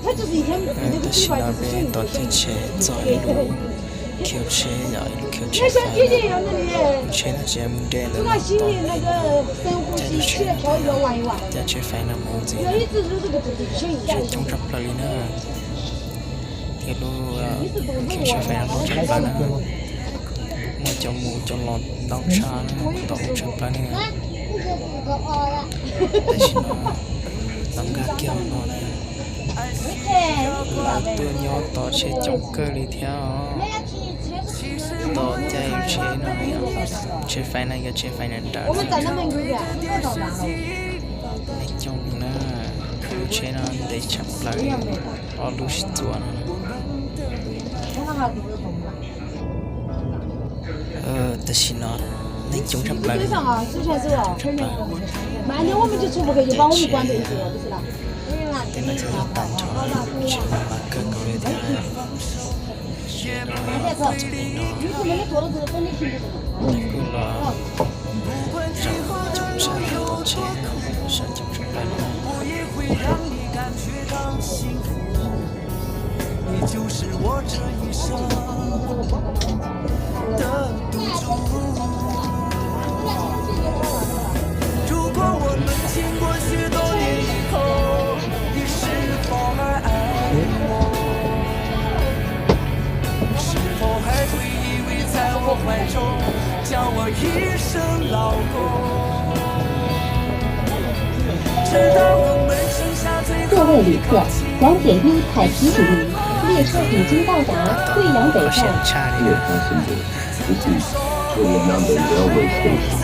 Tam sim no peb tos caij tsheb txog ib lub khiv tsheb, yog ib lub khiv tsheb fais na. Lub tsheb no tsis mus deb lawm no, tos caij lub tsheb no, caij tsheb fais no mus ntxiv na. Tsheb coob tshaj plaws li na. Thiab lub khiv tsheb fais no loj tshaj plaws na. Muaj cov mus cov los ntau tshaj na, ntau tshaj plaws na. Tam sim no tau nkag kiag no na. Lawv tuaj nyob tos tsheb coob kawg li thiab os. Tos caij tsheb no, tsheb fais no yog tsheb fais nram nram no. Neeg coob li na, lub tsheb no ntev tshaj plaws, ob lub sib txuas no. Tam sim no neeg coob tshaj plaws li, coob tshaj plaws. Tej no ces yog tag nrho, tsheb mas kawg nkaus li thiab. Ces no, kuj los zaum coob tshaj tau tsheb, sawv coob tshaj plaws li. Passengers, this is Guillemán Railway Station.